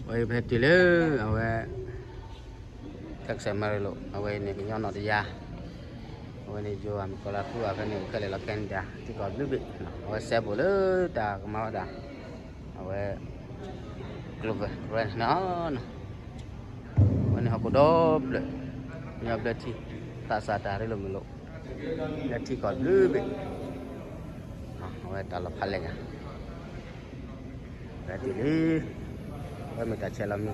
အဝဲပဟဲတုၤလၢ အဝဲ Texas Amarillo အဝဲန့ၣ် ကညီနီၣ်တယၢ်, အဝဲန့ၣ် ယိၤအမုၣ်ကီၤလၤသူအဖဲန့ၣ် အိၣ်ခဲလၢာ်လီၤ Canada ထံကီၢ်ဘျုးဘ့ၣ်, အဝဲစဲဘူးလၢတၢ်ကမၤဝဲဒၣ် အဝဲ Glover Ranch န့ၣ်လီၤ. အဝဲန့ၣ်ဟီၣ်ခိၣ်ဒီဖျၢၣ်, မ့ၢ်အဘျၢထံ, သးစၢ်တၢ်ရ့လိာ်မုာ်လိာ် လၢထံကီၢ်ဘျုးဘ့ၣ်, အဝဲတၢ်လီၤဖးလဲၢ်ညါ ပတုၤလံ, အဝဲမ့ၢ်တၢ်ဆဲးလီၤမံၤ,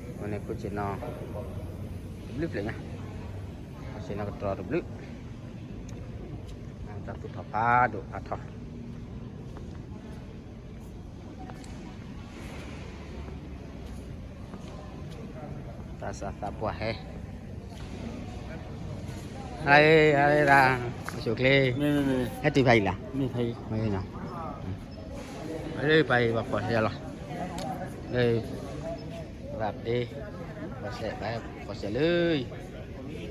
အဝဲန့ၣ်ခိၣ်ဆ့ၣ်နီၤ တဘျုးဖျၢၣ်ညါ, ခိၣ်ဆ့ၣ်နီၤကတြီတဘျုး, တၢ်သူၣ်ထီၣ်ဖးဒိၣ်ဖးထီ သးစၢ်သးပှၢ်ဟဲ, ဟဲ, ဟဲဒၣ်, ဆိၣ်ချ့, ဟဲတုၤဖဲအံၤလီၤ, လၢပှၤအံၤပှၤဖီၣ်ဆဲးလီၤ, လၢ ဘၣ်ပတ့, ဖီၣ်ဆဲး, ဖီၣ်ဆဲး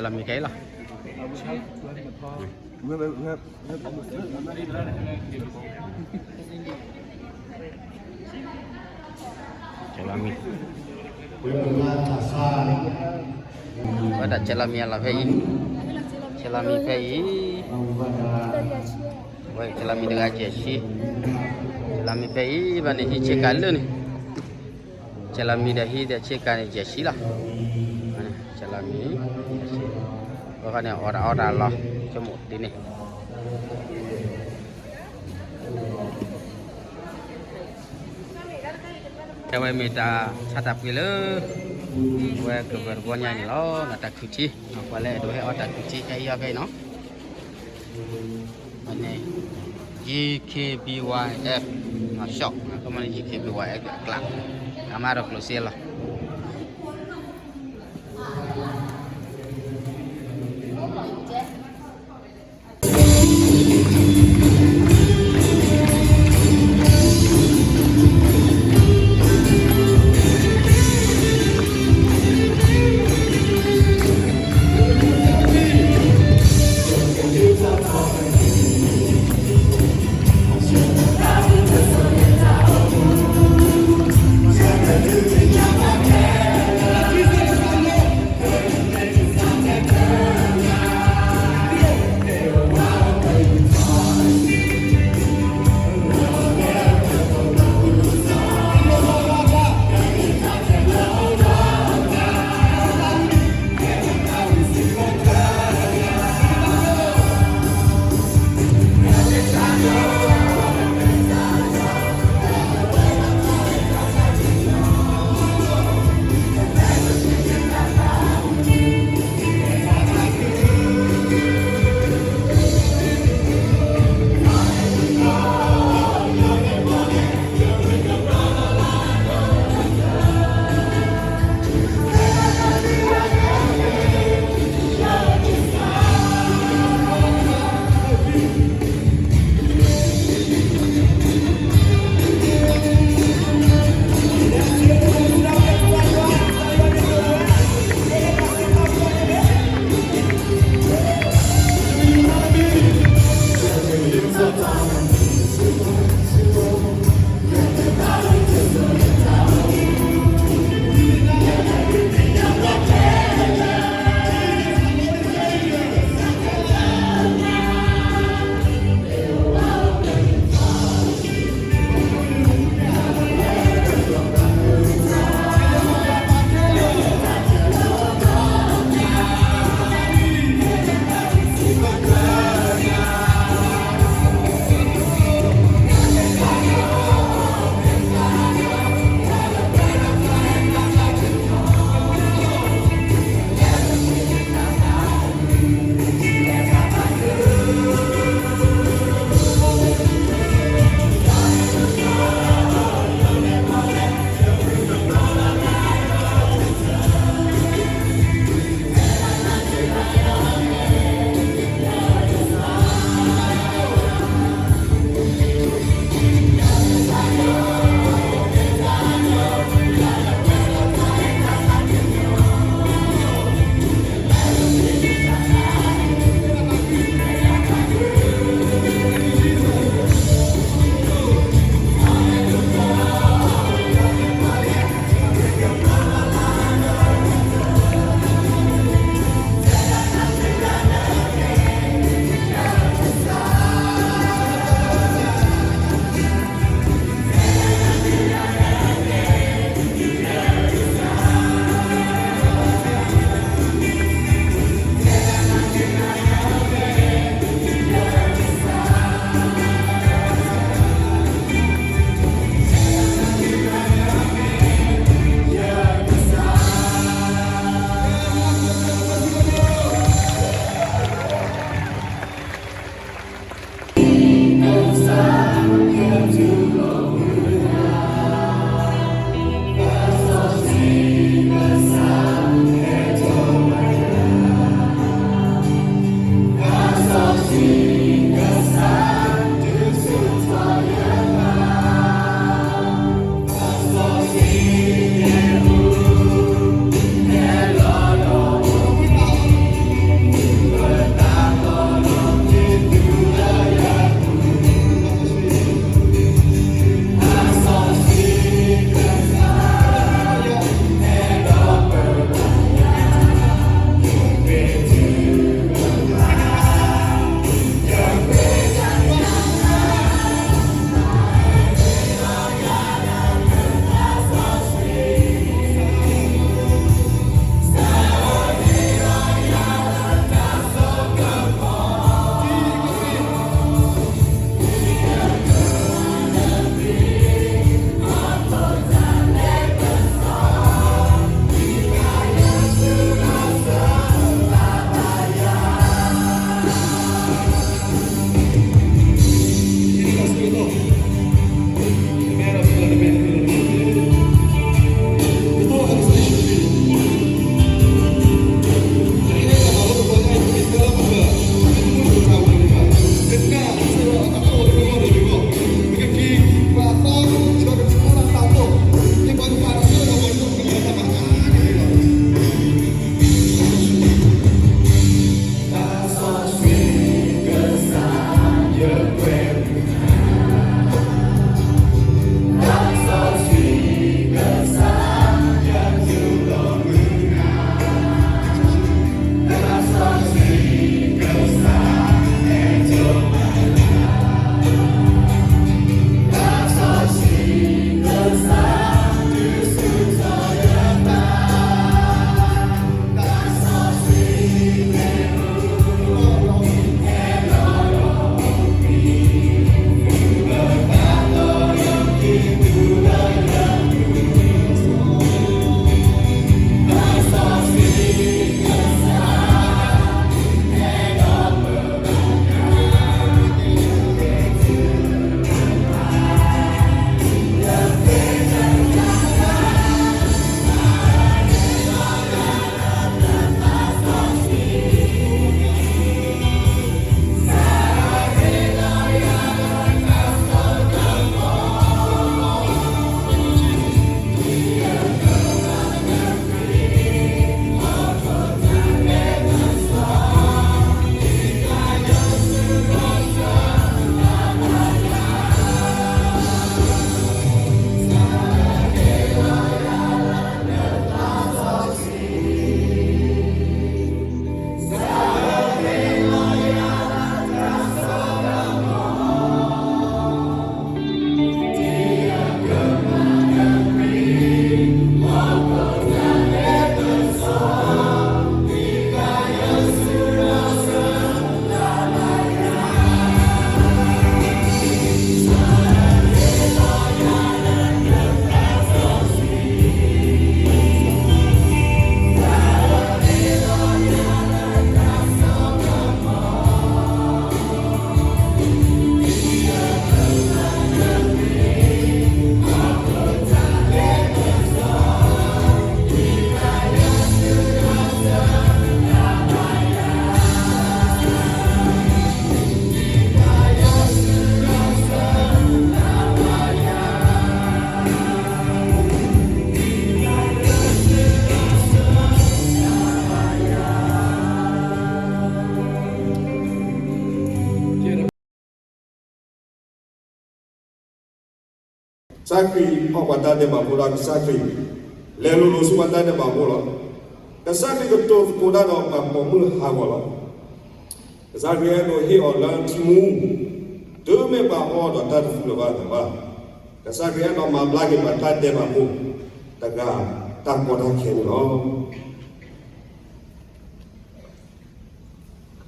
လၢ လၢပှၤဆဲးလီၤမံၤခဲအံၤလီၤ. ဆဲးလီၤမံၤ, ဝဲဒၣ်ဆဲးလီၤမံၤအလီၢ်ဖဲအံၤ, ဆဲးလီၤမံၤဖဲအံၤ, ဝဲဆဲးလီၤမံၤတဂၤယဲၢ်ဆံ, ဆဲးလီၤမံၤဖဲအံၤ ဘၣ်န့ၣ်ဟံးဆ့ကၤလၢန့ၣ် ဆဲးလီၤမံၤဒီးဟံးဒီးဆ့ကၤန့ၣ် ယဲၢ်ဆံလီၤ. ဆဲးလီၤမံၤ, အဃိန့ၣ် အီၣ်တၢ်အီတၢ်လီၤ ဆိကမိၣ်ဒ်န့ၣ်. အဝဲမ့ၢ်တၢ်ဆါတၢ်ပှ့ၤလၢ အဝဲကဘၢၣ်တဘီညါန့ၣ်လီၤ. တၢ်ခုၣ်ထံ, ပှၤလၢအဲၣ်ဒိးဟဲအီၣ်တၢ်ခုၣ်ထံ ဟဲအီၣ်ဖဲအံၤနီၤ. မ့ၢ်န့ၣ် G K B Y F shop, ကမ့ၢ်န့ၣ် G K B Y F အကျါ, အမါဒီးကျိၣ်စ့လီၤ. ကစၢ်ခရံာ်အီၣ်ပှၤတၢ်ဒဲးဘးဖိဒီးကစၢ်ခရံာ် လဲၤလိၤလိၤဆူပှၤတၢ်ဒဲးဘးဖိလီၤ. ကစၢ်ခရံာ်ကတိၤသကိးတၢ်ဒီးပှၤပိာ်မုၣ်ဟးဂီၤလီၤ. ကစၢ်ခရံာ်အဲၣ်ဒိးဟ့ၣ်အီၤလၢထံမူ တုၤမ့ၢ်ပှၤအီဒီးတၢ်တသူလၢၤဘၣ်အသးဘၣ်. ကစၢ်ခရံာ်အဲၣ်ဒိးမၤဘျါက့ၤပှၤတၢ်ဒဲးဘးဖိတဂၤ တၢ်ကီတၢ်ခဲန့ၣ်လီၤ.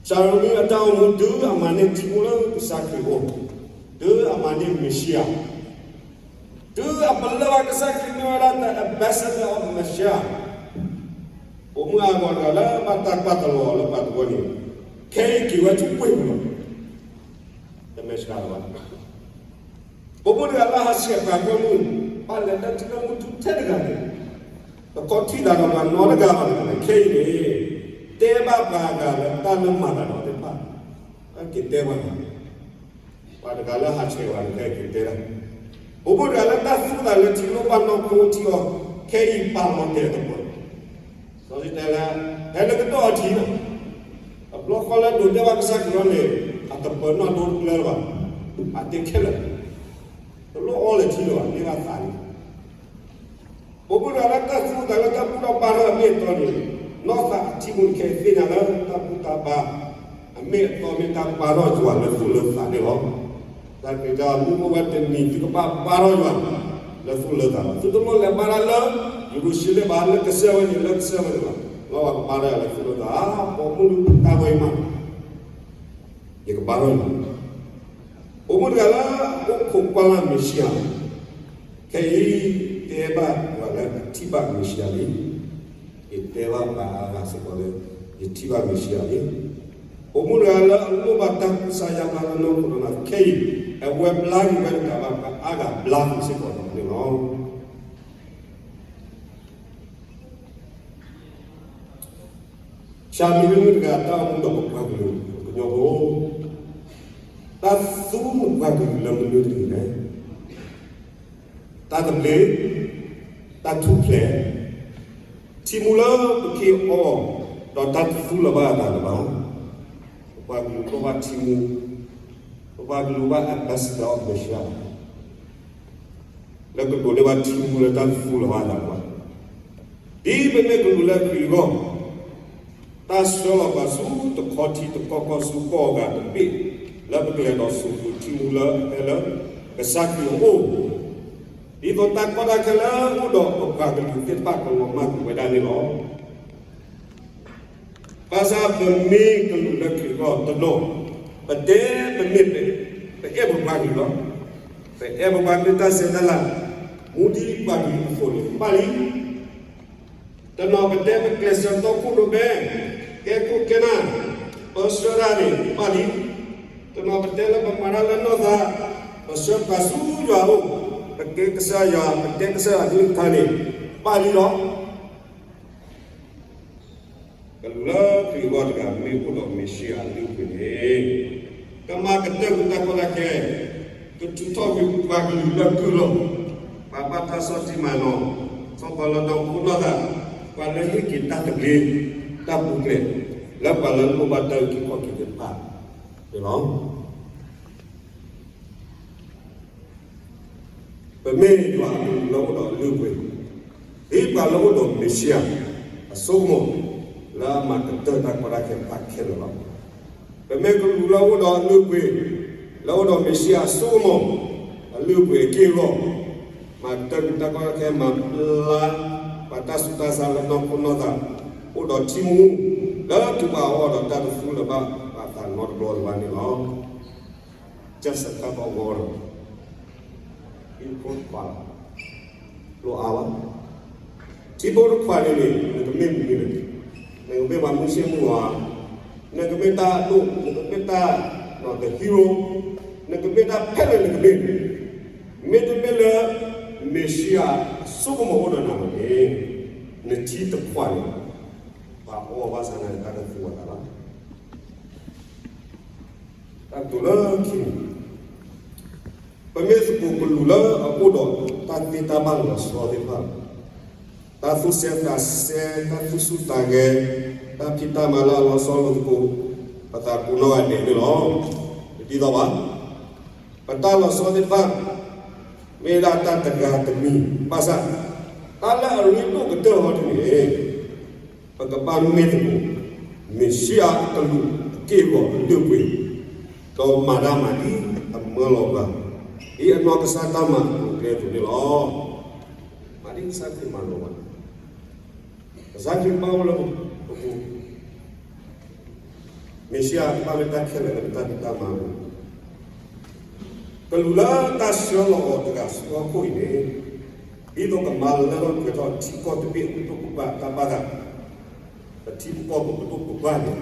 စၤရမံအတၢ်အိၣ်မူ တုၤအမၤန့ၢ်ထံမူလၢကစၢ်ခရံာ်အအိၣ်, တုၤအမၤန့ၢ်မ့ၤၡံယၤ, တုၤအပလၢၢ်ဘၣ်ကစၢ်ခရံာ်မ့ၢ်ဝဲဒၣ် the ambassador of Messiah, ပိာ်မုၣ်အါဂၤတဂၤလၢဘၣ်တၢ်ကွၢ်တလီၤလၢပှၤတဝၢန့ၣ်, ခဲအံၤက့ၤဝဲဆူပှ့ၤပူၤလီၤ. တမဲာ်ဆှးလၢၤဘၣ်. ပိာ်မုၣ်တဂၤလၢဟးဆှဲးပှၤဂီၢ်မုၢ်, ဘၣ်လဲၤတၢ်ထံၣ်လၢမုၢ်ထူၣ်ထဲတဂၤန့ၣ်, တခီထံၣ်သးဒီးပှၤနီတဂၤဘၣ်န့ၣ် ခဲအံၤန့ၣ်, တဲဘၣ်ပှၤဂၤလၢတၢ်လၢမၤတၢ်ဒီးသ့ၣ်တဖၣ်, အက့ၤတဲပှၤန့ၣ်, ပှၤတဂၤလၢဟးဆှဲးပှၤန့ၣ် ခဲအံၤက့ၤတဲတၢ်, ပိာ်မုၣ်တဂၤလၢတၢ်သူသးလၢထံလိၣ်ဘၣ်နီၢ်ခိထံအီၤ, ခဲအံၤပာ်လီၤတဲာ်အသပၢၤ စီၤစံတဲလၢ, ဟဲလၢကတီၢ်အထံလီၤ. အဘျီဃီလၢဒိးတဲဘၣ်ကစၢ်ခရံာ်လီၤန့ၣ်, အသပၢၤနီၢ်ဒိတကျၢလၢၤဘၣ်, အတဲခဲလၢာ်, တလိၣ်အီလၢၤထံလၢၤဘၣ်, န့ၢ်ဘၣ်သးန့ၣ်, ပိာ်မုၣ်တဂၤလၢတၢ်သူတၢ်လၢတၢ်ဘူၣ်ထီၣ်ဘါထီၣ်အမ့ၢ်အတီန့ၣ်, နီၢ်သးအထံမူန့ၣ် ခဲအံၤသ့ၣ်ညါလၢတၢ်ဘူၣ်တၢ်ဘါ အမ့ၢ်အတီမ့ၢ်တၢ်ဘါထီၣ်ယွၤလၢသူၣ်လၢသးန့ၣ်လီၤ. တၢ်က့ၤတၢ်မူအိၣ်ဝဲတနံၤ သုကဘၣ်ဘါထီၣ်ယွၤလၢသူၣ်လၢသးလီၤ. သုတလိၣ်လဲၤဘါထီၣ်လၢယရူၤၡလ့ၣ်ဘၣ်, လၢကစၢၢ်ဝဲန့ၣ် လၢကစၢၢ်ဝဲန့ၣ်လီၤ. လီၤဂာ်ကဘါထီၣ်ယွၤလၢသူၣ်လၢသး, ပိာ်မုၣ်တၢ်ဝဲအံၤမး ယကဘါထီၣ်ယွၤ, ပိာ်မုၣ်တဂၤလၢအအိၣ်ခိးကွၢ်လၢ်မ့ၤၡံယၤ, ခဲအံၤတဲဘၣ်ပှၤလၢအထံၣ်ဘၣ်မ့ၤၡံယၤလံ, ယတဲဘၣ်ပှၤအါဂၤစ့ၢ်ကီးလၢ ယထံၣ်ဘၣ်မ့ၤၡံယၤလံ. ပိာ်မုၣ်တဂၤလၢအလိၣ်ဘၣ်တၢ်ကူစါယါဘျါလၢနီၢ်ခိနီၢ်သး ခဲအံၤ အဝဲဘျါက့ၤဝဲတကးဘၣ် ပှၤအါဂၤဘျါက့ၤစ့ၢ်ကီးဒီးန့ၣ်လီၤ. ဆၣ်မံၤမုၣ်တဂၤ တၢ်အိၣ်မူဒီးပပှၤကလုာ်ကညီဖိ, တၢ်သူပပှၤကလုာ်လၢမနုၤတမံၤလဲၣ်. တၢ်သဘျ့, တၢ်ထူၣ်ဖျဲး, ထံမူလၢပက့ၤအီဒီးတၢ်တသူလၢၤဘၣ်အသးလၢၤဘၣ်. ပပှၤကလုာ်လိၣ်ဘၣ်ထံမူ, ပပှၤကလုာ်ဘၣ် ambassador of Messiah လၢကဒိးန့ၢ်ဘၣ်ထံမူလၢတၢ်တသူလၢၤဘၣ်အသးလၢၤဘၣ်. ဒ်ပမ့ၢ်ကလူးလၢခရံာ်အဂီၢ်, တၢ်ဆှၢလီၤပှၤဆူတခီထံတခီကီၢ်ဆူကီၢ်အဂၤတဘ့ၣ်, လၢပကလဲၤဒီးစိာ်ဃုာ်ထံမူလၢအဟဲလၢကစၢ်ခရံာ်အအိၣ်, ဒ်သိးတၢ်ကီတၢ်ခဲလၢအိၣ်ဒီးပပှၤကလုာ်သ့ၣ်တဖၣ်ကလီၤမၢ်ကွံာ်ဝဲဒၣ်န့ၣ်လီၤ. ဘၣ်ဆၣ်ပမ့ၢ်ကလူးလၢခရံာ်အဂီၢ်တနီၤ, ပတဲပမ့ၢ်ပ, ပအဲၣ်ပပှၤကလုာ်လီၤ. ပအဲၣ်ပပှၤကလုာ်တၢ်ဆဲးတၢ်လၤ, မူဒံးပှၤကလုာ်အဃိန့ၣ် ဘၣ်လံ. တနီၤပတဲပကျဲးစၢးတီခိၣ်ရိၣ်မဲ, ကဲခိၣ်ကဲနၢ်, ပဆှၢတၢ်န့ၣ် ဘၣ်လံ. တနီၤပတဲလၢပမၤတၢ်လၢနီၢ်သး, ပဆှၢပှၤဆူယွၤအအိၣ်, ပကဲကစၢ်ယွၤ, ပတဲကစၢ်ယွၤကလုၢ်ကထါန့ၣ် ဘၣ်လံလီၤ. ကလူးလၢခရံာ်အဂီၢ်တဂၤ မ့ၢ်အိၣ်ဒီးမ့ၣ်ၡံအၤအလုၢ်အပှ့ၤန့ၣ်, ကမၤကတၢၢ်ကွံာ်တၢ်ကီတၢ်ခဲ, ကထုးထီၣ်ကွံာ်ပှၤကလုာ်လၢကုၢ်လီၤ. ပှၤဘၣ်တၢ်ဆီၣ်တံၢ်မၤနီၣ်, ဆီၣ်ပီလၢနီၢ်ခိနီၢ်သး, ပှၤလၢဟ့ၣ်က့ၤတၢ်သဘျ့, တၢ်ပူၤဖျဲး, လၢပှၤလၢလိၣ်ဘၣ်တၢ်အုၣ်က့ၤခီၣ်က့ၤသ့ၣ်တဖၣ်န့ၣ်လီၤ. ပမ့ၢ်ယွၤအကလူးလၢအိၣ်ဒီးအလုၢ်အပှ့ၤ, ဒ်ပှၤလၢအိၣ်ဒီးမ့ၣ်ၡံအၤအစိကမီၤ, လၢအမၤကတၢၢ်တၢ်ကီတၢ်ခဲတဖၣ်ခဲလၢာ်လီၤ. ပမ့ၢ်ကလူးလၢအိၣ်ဒီးအလုၢ်အပှ့ၤ, လၢအိၣ်ဒီးမ့ၣ်ၡံအၤအစိကမီၤ, အလုၢ်အပှ့ၤအက့ၢ်အဂီၤ, မၤကတၢၢ်ကွံာ်တၢ်ကီတၢ်ခဲ မၤဘျါပှၤတၢ်ဆူးတၢ်ဆါလၢနီၢ်ခိနီၢ်သး, အိၣ်ဒီးထံမူ, လၢတူၢ်ဘၣ်အီၤဒီးတၢ်တသူလၢၤဘၣ်အသးနီတဘျီလၢၤဘၣ်န့ၣ်လီၤ. ကစၢ်စၢဖးဘီဂီၢ်ဒီး ထံဖိတခွးလီၤ. လိၣ်အါဘၣ်. ထံဖိတခွးန့ၣ်န့ၣ် နကမ့ၢ်မနုၤလဲၣ်. နကမ့ၢ်ပှၤမုၢ်ဆ့ၣ်မုၢ်ဂီၤ, နကမ့ၢ်တၢ်အဒိၣ်, နကမ့ၢ်တၢ် the hero, နကမ့ၢ်တၢ်ဖဲလဲၣ်နကမ့ၢ်န့ၣ်, မ့တမ့ၢ်လၢ မ့ၣ်ၡံအၤအစိကမီၤအိၣ်ဒီးနၤဘၣ်န့ၣ်, နထံတခွးန့ၣ် ပှၤအီဘၣ်ဆၣ်နၤတၢ်တသူအသးဘၣ်. တၢ်ကတိၤလၢခံန့ၣ်, ပမ့ၢ်သကိးကလူးလၢအအိၣ်ဒီးတၢ်သ့တၢ်ဘၣ်လီၤဆီသ့ၣ်တဖၣ်, တၢ်သူၣ်စဲသးစဲ, တၢ်သူၣ်ဆူၣ်သးဂဲၤ, တၢ်ဖံးတၢ်မၤလၢအလီၤဆီလိာ်သကိး, ပသးကိးနီၢ်ဂၤဒဲးန့ၣ်လီၤ. တဒ်သိးဘၣ်. ပတၢ်လီၤဆီသ့ၣ်တဖၣ် မ့ၢ်ဒၣ်တၢ်တဂၤတမံၤ, ဘၣ်ဆၣ် တၢ်လၢအရ့ဒိၣ်ကတၢၢ်အီၤဒ်န့ၣ်, ပကဘၣ်မ့ၢ်သကိး မ့ၢ်ၡံအၤအကလုၢ်အက့ၢ်အဂီၤအလုၢ်အပှ့ၤ, ဒီးမၤတၢ်မၤဒ်အမၢလီၤပှၤ, ဒ်အနီၢ်ကစၢ်တၢ်မၤအကျဲအသိးန့ၣ်လီၤ. မၤဒ်ကစၢ်ခရံာ်မၤလီၤပှၤ, ကစၢ်ခရံာ်ဘၣ်အိၣ်လၢပပူၤ, မ့ၢ်ၡံအၤဘၣ်လၢတၢ်ခဲလၢာ်လၢပတၢ်ဖံးတၢ်မၤအပူၤ, ကလူးလၢတၢ်ဆှၢလီၤအီၤတဂၤဆူဟီၣ်ခိၣ်အံၤန့ၣ်, ဒ်သိးကမၤလၢထီၣ်ပှဲၤထီၣ်ထံကီၢ်တဘ့ၣ်အပဒိၣ်ပပှၢ်တၢ်ဘၣ်သး, ပထံပကီၢ်ပပဒိၣ်ပပှၢ်န့ၣ်,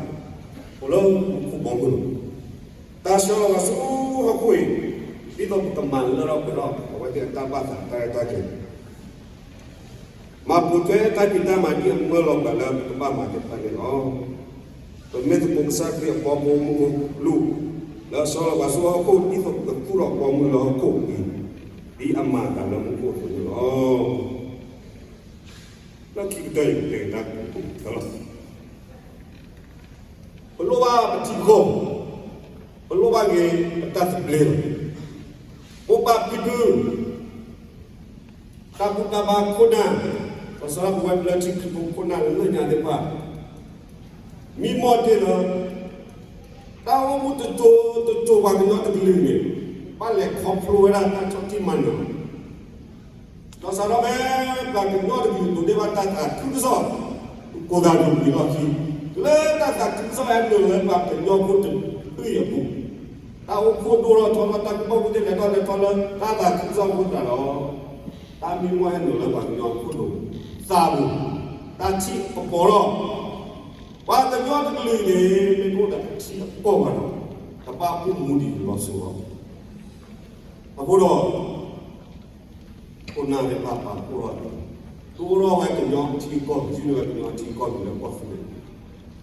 အိၣ်လၢမူခိၣ်ဘီမုၢ်လီၤ. တၢ်ဆှၢလီၤအီၤဆူဟီၣ်ခိၣ်အံၤ, ဒ်သိးပကမၤလၢထီၣ်ပှဲၤထီၣ်အဝဲသ့ၣ်အတၢ်ဘၣ်သးတၢ်ရဲၣ်တၢ်ကျဲၤ မၤပိာ်ထွဲတၢ်ဖံးတၢ်မၤဒ်အမၢလီၤပှၤလၢပကဘၣ်မၤသ့ၣ်တဖၣ်န့ၣ်လီၤ. ပမ့ၢ်သကိးကစၢ်ခရံာ်အဘီအမုၢ်မူခိၣ်ကလူး, လၢအဆှၢလီၤပှၤဆူဟီၣ်ခိၣ်ဒ်သိးပကသူၣ်ထီၣ်ဘီမုၢ်လၢဟီၣ်ခိၣ်အံၤ, ဒ်အမၤအသးလၢမူခိၣ်အသိးန့ၣ်လီၤ. လၢခံကတၢၢ်အံၤပတဲတၢ်ကတိၤလီၤ. ပလိၣ်ဘၣ်ပထံပကီၢ်, ပလိၣ်ဘၣ်က့ၤပတၢ်သဘျ့လီၤ. မိၢ်ပၢ်ဖံဖု, တၢ်ဘူၣ်တၢ်ဘါခိၣ်နၢ်, ပှၤစၢဖှိၣ်ဝဲလၢထံခရံာ်ဖိခိၣ်နၢ်လၢညါသ့ၣ်တဖၣ်, မံမီၢ်တ့ၢ်လၢ တၢ်အိၣ်မူတစိၤတစိၤပှၤကညီတကလုာ်န့ၣ်, ဘၣ်လဲၤခီဖျိဝဲဒၣ်တၢ်ဆီၣ်တံၢ်မၤနၢၤ, ဒီးစးထီၣ်ဖဲပှၤကညီတကလုာ်ဒိးန့ၢ်ဘၣ်တၢ်သးခုကစီၣ်, ကိးသးဒိၣ်ကွံာ်လီၢ်ခံ, လၢတၢ်သးခုကစီၣ်ဟဲနုာ်လၢပှၤကညီဖိတဖုအံၤအပူၤ, တၢ်အိၣ်ဖှိၣ်ဒိၣ်ထီၣ်ထီထီၣ် တၢ်ကူၣ်ဘၣ်ကူၣ်သ့လဲၤထီၣ်လဲၤထီၣ်လၢတၢ်သးခုကစီၣ်အဃိသတးဒီး, တၢ်မံမီၢ်ဟဲနုာ်လၢပှၤကညီဖိဒိၣ်သးပူၤ, တၢ်ထံၣ်ကပီၤထီၣ်, ပှၤကညီတကလုာ်န့ၣ် မ့ၢ်အိၣ်ဒီးအထံအကီၢ်ဘၣ်ဒီး, ကဘၣ်အိၣ်မူဒံးလီၤစိၤလီၤ. အဃိဒီး ခိၣ်နၢ်သ့ၣ်တဖၣ်ပာ်ဖှိၣ်ထီၣ်န့ၣ်, ဒိၣ်ထီၣ်ဝဲက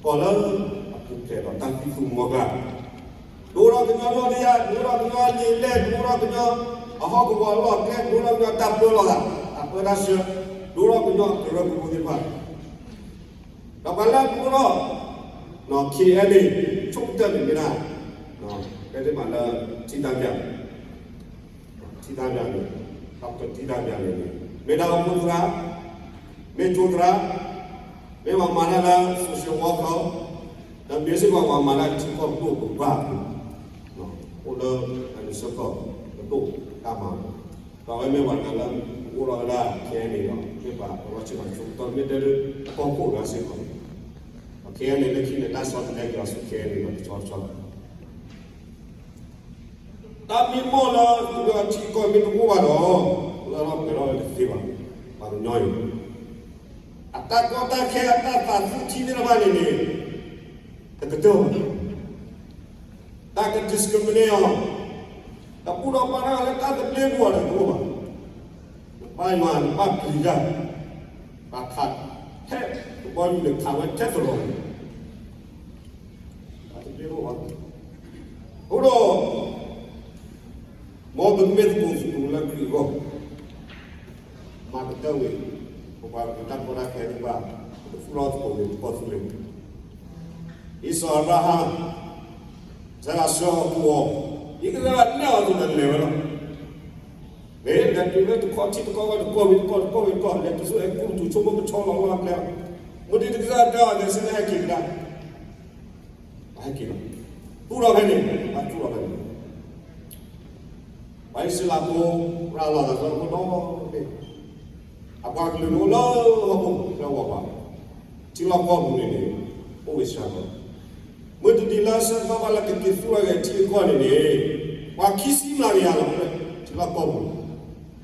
ညီထံကီၢ်, ကစုၢ်န့ၢ်ဝဲကညီထံကီၢ်န့ၣ်လၢကီၢ်သူလ့ၤ, ကီၢ်လၢအပူၤဖျဲးဒီးတၢ်သံၣ်သူမီၤဂၢ်, ဒိၣ်ထီၣ်ကညီလီၢ်တယၢ်, ဒိၣ်ထီၣ်ကညီလံာ်လဲၢ်, ဒိၣ်ထီၣ်ကညီအဟီၣ်ကဝီၤအလီၢ်အကျဲ, ဒိၣ်ထီၣ်ကညီတၢ်ပၢလီၤသး, တၢ်ပၢတၢ်ဆှၢ, ဒိၣ်ထီၣ်ကညီအကရၢကရိသ့ၣ်တဖၣ် ဒီးပှၤလၢအဒိၣ်ထီၣ် KNA ဆိကတၢၢ်န့ၣ်မ့ၢ်ဒၣ် ဖဲသ့ၣ်မးလၢ ထံတၢ်ပၠၣ်, ထံတၢ်ပၠၣ်န့ၣ်, ထံတၢ်ပၠၣ်န့ၣ် မ့ၢ်ဒၣ်အဖိသရၣ်, မ့ၢ်ကၠိသရၣ်, မ့ၢ်ပှၤမၤတၢ်လၢ social worker, ဒီးမ့ၢ်စ့ၢ်ကီးပှၤမၤတၢ်ထံကီၢ်ပဒိၣ်ပပှၢ်အပူၤ, အိၣ်လၢ အနံၤစကီၢ် ပဒိၣ်တၢ်မၤ ဒီးအဝဲမ့ၢ်ပှၤတဂၤလၢ အိၣ်ဒီးဝဲဒၣ် KNA ဒီး မ့ၢ်ပှၤကလီၤဆံးပှၤဆိကတီၢ် မ့ၢ်တဲလၢ ကီၢ်ခိၣ်တဂၤစ့ၢ်ကီးန့ၣ်, ဒီး KNA လၢခံန့ၣ် တၢ်ဆီတလဲက့ၤအီၤဆူ KNA ဒီးတဆီတဆီ, တၢ်မံမီၢ်လၢသုးကီၢ်ထံကီၢ်မ့ၢ်တအိၣ်ဘၣ်ဒီး လၢထီၣ်ပှဲၤထီၣ်ဝဲတသ့ဘၣ်, ပှၤကညီအံၤ အတၢ်ကီတၢ်ခဲအတၢ်သးသူထံသ့ၣ်တဖၣ်န့ၣ်န့ၣ် တကတၢၢ်ဘၣ် တၢ်က discriminate အီၤ, တပူၤဒီးပှၤတဂၤလၢတၢ်သဘျ့ပူၤအီၤတအိၣ်ဘၣ်. နဘၣ်ယွၤ နဘၣ်ပျံၤတၢ်, ပှၤခးထဲ ကဘီယူၤန့ၣ် ခးဝဲထဲသရိာ်န့ၣ် တၢ်သဘျ့ပူၤအီၤ, အဃိဒီး မ်ပကမ့ၢ်သကိးသကိးလၢခရံာ်အဂီၢ် မၤကတၢၢ်ဝံၤ ပပှၤကလုာ်တၢ်ကီတၢ်ခဲသ့ၣ်တဖၣ် ပကသူၣ်ထီၣ်သကိးန့ၣ် ပကီၢ်သူလ့ၤ, ဒ်စီၤအၤဘြၤဟၣ် ကစၢ်ယွၤဆှၢအီၤပူၤအီၤ, ဒ်ကစၢ်ယွၤနဲၣ်အီၤအသိးန့ၣ် လဲၤဝဲလီၤ. မ့ၢ်လဲၤတုၤလၢတခီထံတခီကီၢ် တကီၢ်ဝံၤတကီၢ် တကီၢ်ဝံၤတကီၢ် လဲၤတုၤဆူအဲၤကူပတူး ဆိကမိၣ်ကဆီလီၤလီၢ်အကျဲ, မ့ၢ်ဒ်ကစၢ်ယွၤတဲအီၤ လဲၤဆူလဲၤဟဲက့ၤကဒါ ပဟဲက့ၤလီၤ. သူၣ်ထီၣ်ဖဲန့ၣ် ပသူၣ်ထီၣ်ဖဲန့ၣ် ပှၤအံၣ်စရ့လးဖိ ရၤလီၤသးသီဖိဒီဘ့ၣ်, အပှၤကလုာ်န့ၣ်အိၣ်လၢဟီၣ်ခိၣ်လၢအဂီၢ်ပှၤ, ထံလီၢ်ကီၢ်ပူၤန့ၣ်န့ၣ် အိၣ်ဂ့ၤစှၤလီၤ. မ့ၢ်တဒ်လၢဆၢကတီၢ်ဘၣ်လၢကက့ၤသူၣ်ထီၣ်က့ၤထံအကီၢ်န့ၣ်န့ၣ်, ပှၤခံဆံမျးကယၤလီၤ ထံလီၢ်ကီၢ်ပူၤ, ပှၤဃိးဆံမျးကယၤန့ၣ် အိၣ်ဒၣ်လၢ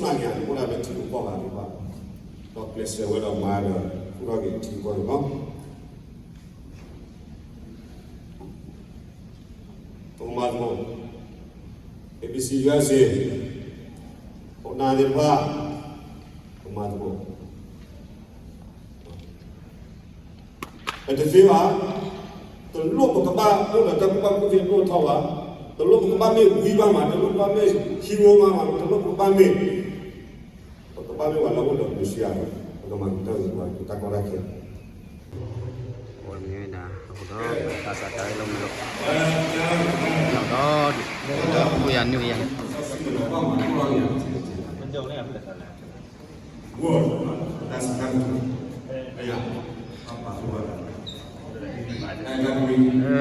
ထံလီၢ်ကီၢ်ဂၤန့ၣ်ဘၣ်, ဒီးကျဲးစၢးဝဲဒီးမၤဒီး သူၣ်ထီၣ်က့ၤထံကီၢ်န့ၣ်လီၤ. ပကမၤသကိး ABC USA ခိၣ်နၢ်သ့ၣ်တဖၣ် ပကမၤသကိး ပတသ့ဘၣ်, တလိၣ်ပကဘၣ်အိၣ်ဒီးတၢ်ကူၣ်ဘၣ်ကူၣ်သ့ဒိၣ်ထီၣ်ဘၣ်, တလိၣ်ပကဘၣ်မ့ၢ်ဝံဘၣ်မး, တလိၣ်ပကဘၣ်မ့ၢ် hero ဘၣ်မး, တလိၣ်ပကဘၣ်မ့ၢ် ပကဘၣ်မ့ၢ်ပှၤလၢအအိၣ်ဒီးမ့ၣ်ၡံအၤဒီး ပကမၤကတၢၢ်ဂ့ၤပှၤတၢ်ကီတၢ်ခဲ အိၣ်မ့ၢ်ဝဲဒၣ် အဃိဒီး သးစၢ်တၢ်အၢၣ်လီၤမုာ်လီၤ ဒီး ဒီး အိၣ်ယၤနုာ်ယၤ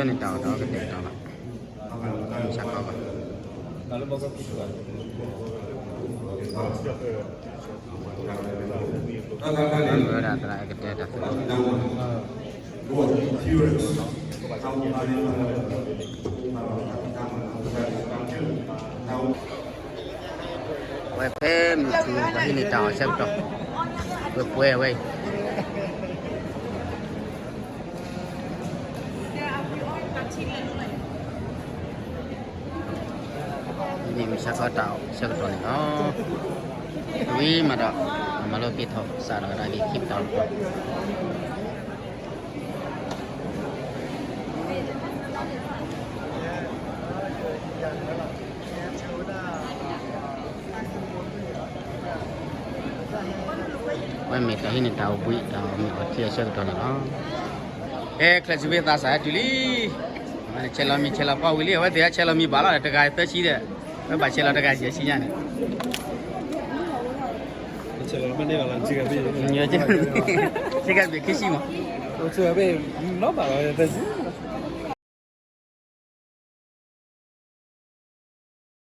န့ၣ်တၢ်အီၣ်တၢ်အီကတဲာ်ကတီၤလီၤ, ဆၢကတီၢ်ဘၣ်, ဝဲဒၣ်သရၣ်အဲၣ်ကတဲတၢ်သ့ၣ်တဖၣ် ဝဲဖဲမုၢ်ထူၣ် ပှၤဟံးန့ၢ်တၢ်အီၣ်ဆၢကတီၢ်, ပှဲၤပှဲၤဝဲအံၤ, မ့ၢ်မုၢ်ဆါခီတၢ်အီၣ်ဆၢကတီၢ်န့ၣ်လီၤ, ဝံၤမးဒီး အမၤလိက့ၤထီၣ်စးထီၣ်ကဒါက့ၤခံပတီၢ် ဝဲမ့ၢ်တၢ်ဟံးန့ၢ်တၢ်အိၣ်ဘှံး တၢ်မ့ၢ်အီၣ်ထံအဆၢကတီၢ်န့ၣ်လီၤ. ကဲ ချဲးစူဘ့ၣ်သးစၢ်တုၤလံ, ဆဲးလီၤမံၤဆဲးလီၤဖီဝံၤလံ အဝဲသ့ၣ်ဆဲးလီၤမံၤဘၣ်လီၤ တဂၤသၢဆံဒီး, ဝဲဘၣ်ဆဲးလီၤတဂၤယဲၢ်ဆံညါန့ၣ် ဆ့ကၤဘ့ၣ်ခံဆံမး, နီဘၣ်လီၤသၢဆံ